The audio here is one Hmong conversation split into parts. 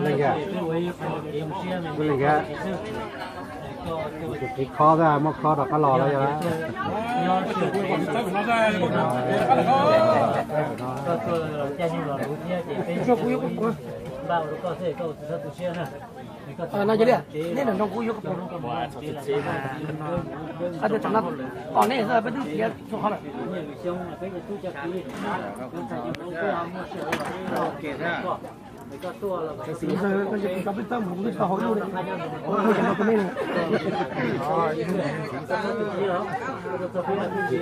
Leej yam, leej yam, tus txiv khob xwb, muab khob rov qab los lawm yog. No, yog li, nej nrog kuv yuav koj pum. Tom nej xwb peb twb tiav txhua qhov lawm.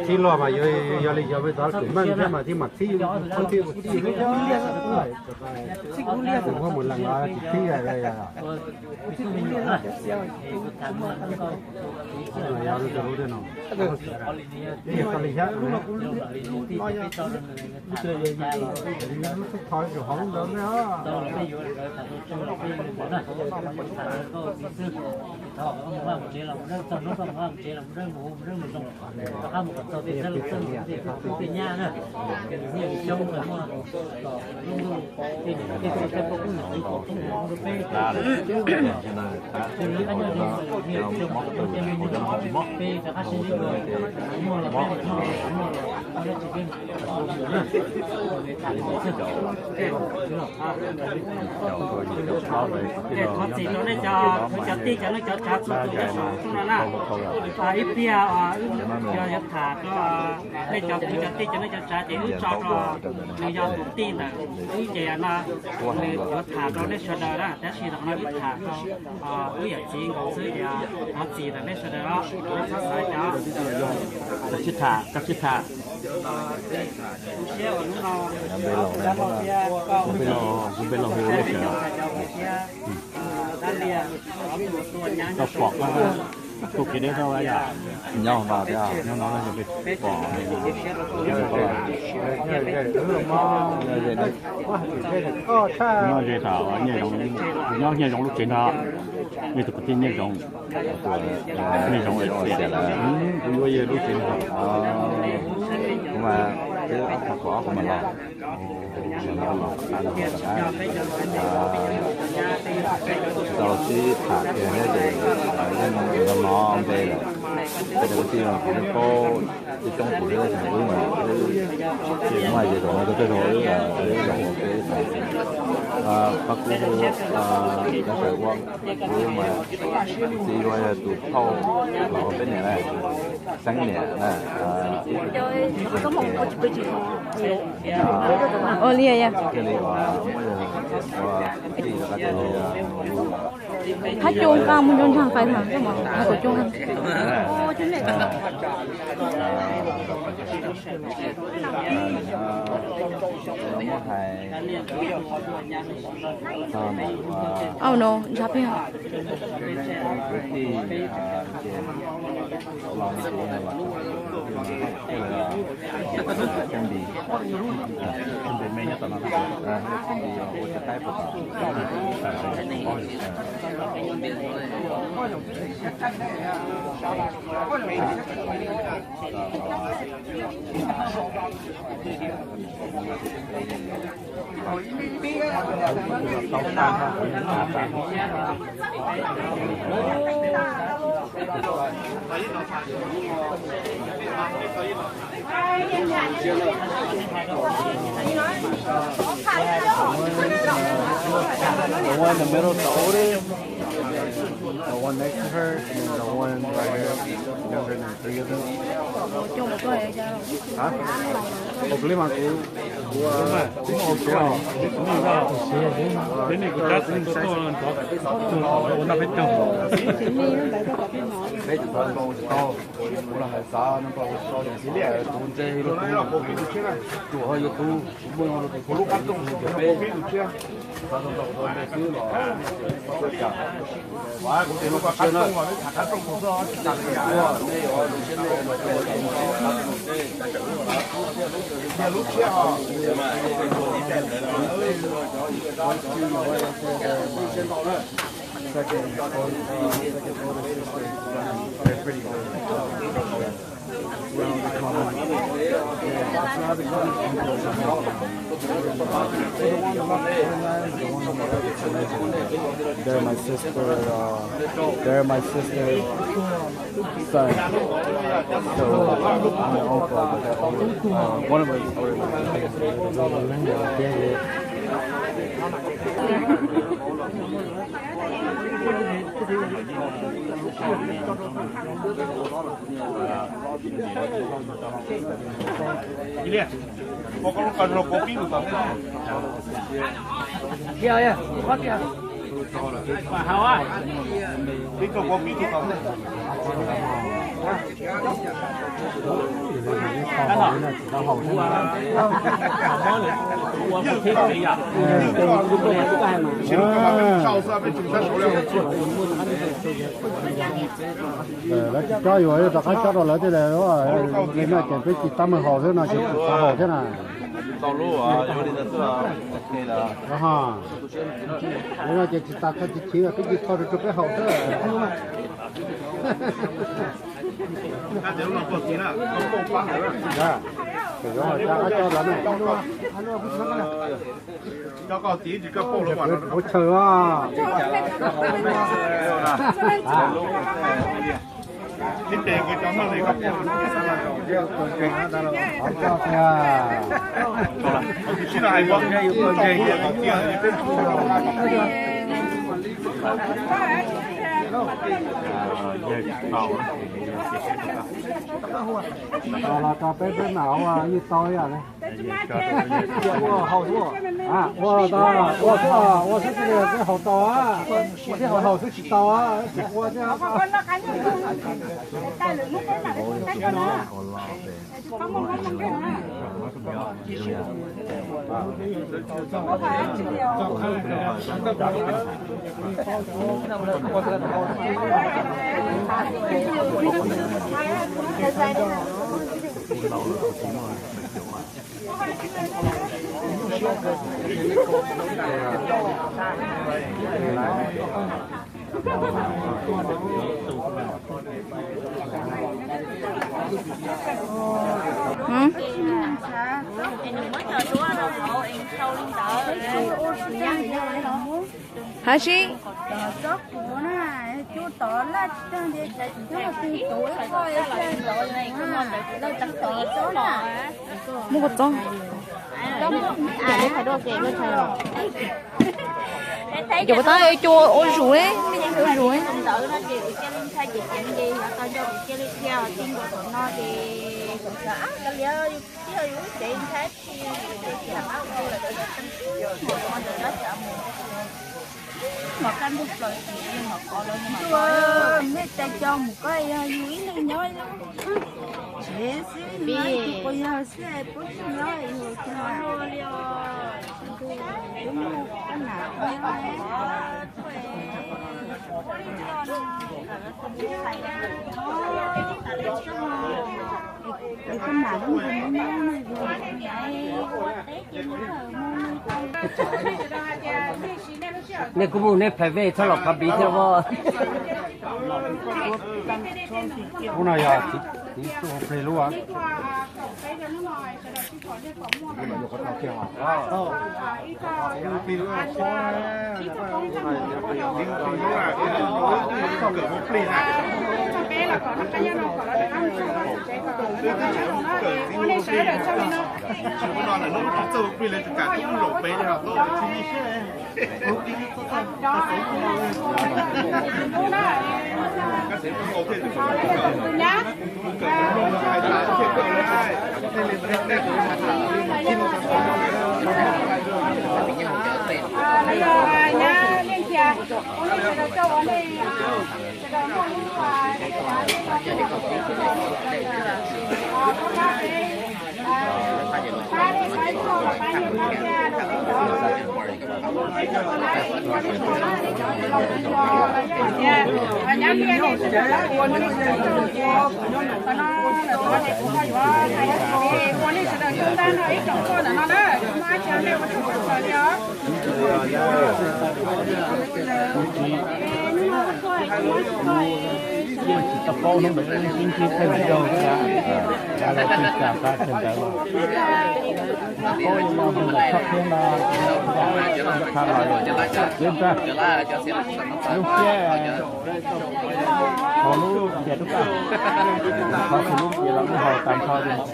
Txhib luag mas yog li yog peb tov tus meej thiab mas thiaj mam txhib, txhib thiab. Kuv muab mus lees los tsis txhib. Thov txim rau nej cov kwv cov tij cov neej cov tsav txhua tus nyob saum rooj no na. Ib pliag wb yuav tham rau nej cov kwv cov tij cov neej cov tsav ces wb tso rau nws yog tus tij ntawm wb ces no nws yuav tham rau nej sawv daws na, tab sis tam no wb tham rau wb yawm txiv nkaus xwb ces thov txim ntawm nej sawv daws os, nej txhob xav cas. Koj sib tham, koj sib tham. Kuv npe Lauj, kuv npe Lauj hu Lauj Tsev. Tau pom koj tug kev deb tau yam nyob no thiab, nyob no yog pom nyob ze tham Nyiaj Zoov, nyob Nyiaj Zoov lub tsev ntag. Nej tus kwv tij Nyiaj Zoov, Nyiaj Zoov, kuv yuav yog lub tsev ntag. Kuv mas twb ob phav kaum ob kuv mam los. Tau sib tham tias nyob ze, yeej no npe lawm, tej kwv tij kuv yeej paub, tib coob kuv thiab, wb mas wb, wb mas ces zaum no rau tej zaum wb los ua peb, pab kub, pab sawv ua, wb mas txiv yuav yog tus phauj los ua peb niam na, xeeb niam na. Ua li ya. Thiaj li ua, muab yog ua tij rov qab tias Thab Coo nqa mus nrog Ntxhais Fais tham, Thab Coo nqa. Oh no, Ntshav Pheej. The one in the middle is the oldest. The one next to her, and then the one right here, younger than three of them. Hah? Ua kuv li mas kuv, kuv, kuv ua kuv. Peb tsis tau, kuv los hais xav no, kuv tsis tau, kuv ntse los kuv, kuv yuav tus, kuv muaj los kuv lub qab rooj peb. They're my sister, uh, they're my sister's son. So, I'm the uncle, but they're older. Uh, one of them is older than me. Lawv tsis cob yus, yus rov qab cob rau lawv thiaj li, li no ces peb tsis tab meeg haus xwb no ces tsis tau haus thiab na. Li no ces tsis tas kho tsis chiv, peb tsis kho rau rau peb haus xwb. Ua chaw. Los rau peb, peb mam ua yeej tau ib yam li. Ua tau, ua xwb, ua xwb tsis haus tau, ua thiab haus, haus xwb tsis tau, ua thiab. Hab sib. Muab kua txob. Cov puas tab cua ua zus ne, ua zus ne. Ua mej tais coj mus koj yog yus ib leeg nyob lub tsev xwb, nyob ib tug quas yawg xwb, pub tsis nyob yus tsev. Nej kuj mus nej phaim vej txhob los phav piv thiab os. Lub no yog tiv tuj plig lub. Yeej tsis tau paub hnub ntawd ib ncib thawj zaug thiab, los tsis kam tas kawg ntawd los. Paub ib no ntawm tshoj qhiab no, pha los peb ntag. Lub siab, thov lub npias rub qab, thov lub npias los lub hau tas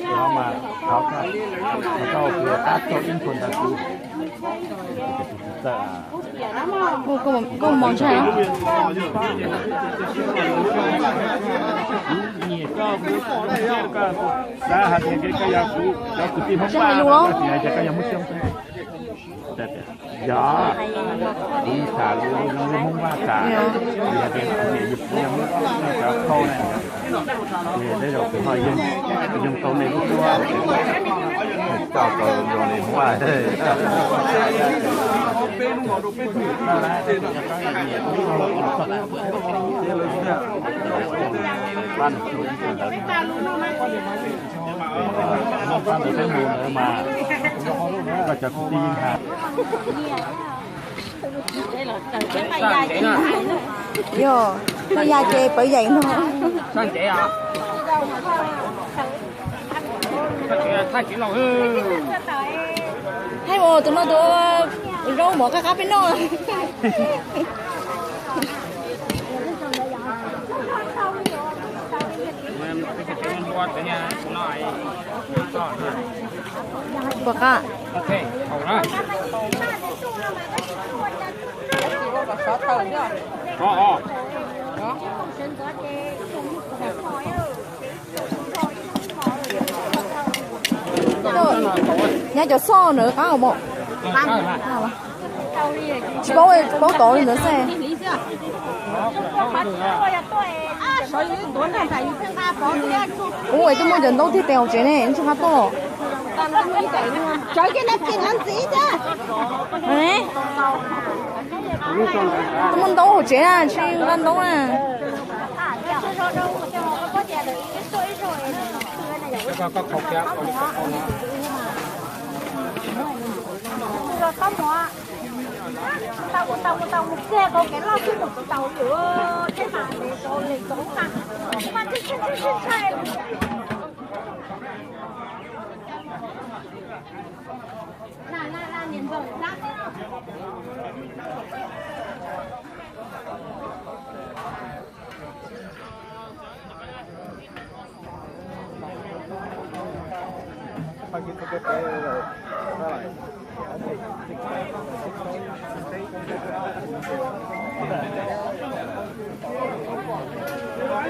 nrho, mas thov koj, thov koj ua qab txog ib nthua ntawd kuv. Koj mos ntshai. Kuv nyiam koj, kuv xav hais tias koj yog kuv cov kwv tij Hmoob Vaj, hais tias koj yog Hmoob Xyooj. Yog, kuv tham lus zoo li Hmoob Vaj tham, yog tias kuv niam yug kuv yog Hmoob Vaj cov khau na, ces tej zaum kuv ho yeej, yeej tau nej lub suab. Coj tau zoo li Hmoob Vaj. Ntawd peb mus ntawd mas koj cov kwv tij yeej has. Yog, pab ya ces pawv yaim no. Hais ua tus no tus zaub mov qab qab peb noj. Puas qab? Nyab cov xoj ntawd qab os mos. Tsis paub, tsis paub tod li ntawd xwb. Ub, es twb muaj cov ntaub tiag tes hauv tsev ne, tsis qab tuaj. Twb muaj ntaub hauv tsev na, tsis nqa ntaub na.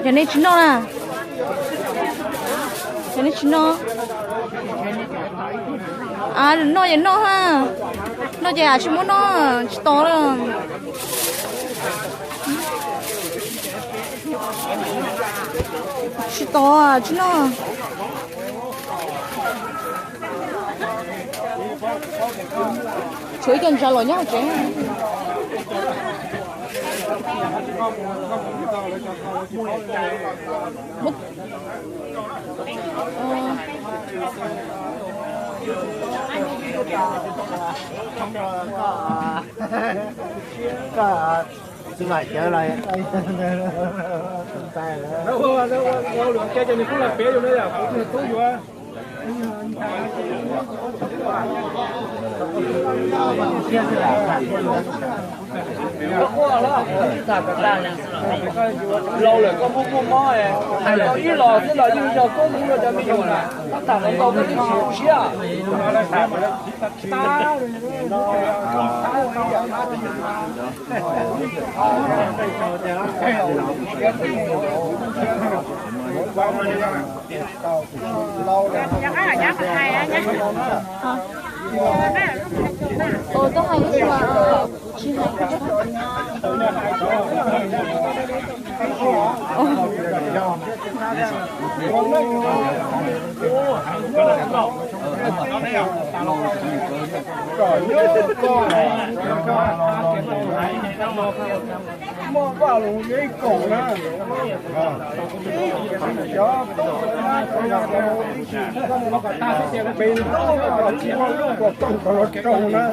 Yog nej tsis noj na, yog nej tsis noj, noj ces noj ha, noj ces tsis muab noj, tsis tos lawm. Tsis tos, tsis noj. Tshuav ib co ntsa los nyob hauv tsev. Koj tsis mam cawv los. Ua lwm ua ke ces nws kuj los piav yus no yom, kuv tub yuav. Laus lawm koj muaj muaj mob, hais tau ib los xwb los yeej yog koob hmoov rau cov me nyuam na, koj tham ntau ntau koj twb tsis tu siab. Ua, koj hais ib mas kuv tsis hais. Muaj vaj los ib kaum na. Cov tub pem toj tsis muaj lub kom tooj kom los raug na.